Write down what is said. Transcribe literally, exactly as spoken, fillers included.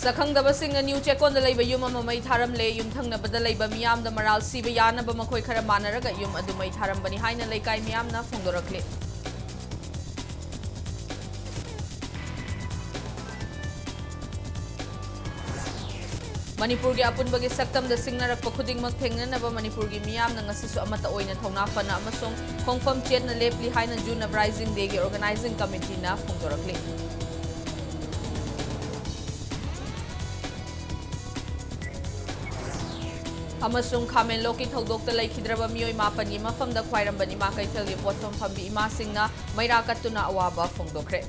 ꯁꯛꯈꯪꯗꯕꯁꯤꯡꯅ new ꯆꯦꯛꯀꯣꯟꯗ ꯂꯩꯕ ꯌꯨꯝ ꯑꯃ ꯃꯩ ꯊꯥꯔꯝꯂꯦ꯫ ꯌꯨꯝꯊꯪꯅꯕꯗ ꯂꯩꯕ ꯃꯤꯌꯥꯝꯗ ꯃꯔꯥꯜ ꯁꯤꯕ ꯌꯥꯅꯕ ꯃꯈꯣꯏ ꯈꯔ ꯃꯥꯟꯅꯔꯒ ꯌꯨꯝ ꯑꯗꯨ ꯃꯩ ꯊꯥꯔꯝꯕꯅꯤ ꯍꯥꯏꯅ ꯂꯩꯀꯥꯏ ꯃꯤꯌꯥꯝꯅ ꯐꯣꯡꯗꯣꯔꯛꯂꯤ꯫ ꯃꯅꯤꯄꯨꯔꯒꯤ ꯑꯄꯨꯟꯕꯒꯤ ꯁꯛꯇꯝꯗ ꯁꯤꯡꯅꯔꯛꯄ ꯈꯨꯗꯤꯡꯃꯛ ꯊꯦꯡꯅꯅꯕ ꯃꯅꯤꯄꯨꯔꯒꯤ ꯃꯤꯌꯥꯝꯅ ꯉꯁꯤꯁꯨ ꯑꯃꯠꯇ ꯑꯣꯏꯅ ꯊꯧꯅꯥ ꯐꯅ ꯑꯃꯁꯨꯡ ꯈꯣꯡꯐꯝ ꯆꯦꯠꯅ ꯂꯦꯞꯂꯤ ꯍꯥꯏꯅ ꯖꯨꯟ ꯑꯞꯔꯥꯏꯖꯤꯡ ꯗꯦꯒꯤ ꯑꯣꯔꯒꯅꯥꯏꯖꯤꯡ ꯀꯃꯤꯇꯤꯅ ꯐꯣꯡꯗꯣꯔꯛꯂꯤ꯫ ꯑꯃꯁꯨꯡ ꯈꯥꯃꯦꯟꯂꯣꯛꯀꯤ ꯊꯧꯗꯣꯛꯇ ꯂꯩꯈꯤꯗ꯭ꯔꯕ ꯃꯤꯑꯣꯏ ꯃꯥꯄꯟꯒꯤ ꯃꯐꯝꯗ ꯈ꯭ꯋꯥꯏꯔꯝꯕꯟ ꯏꯃꯥ ꯀꯩꯊꯦꯜꯒꯤ ꯄꯣꯠꯐꯝ ꯐꯝꯕꯤ ꯏꯃꯥꯁꯤꯡꯅ ꯃꯩꯔꯥ ꯀꯠꯇꯨꯅ ꯑꯋꯥꯕ ꯐꯣꯡꯗꯣꯛꯈ꯭ꯔꯦ꯫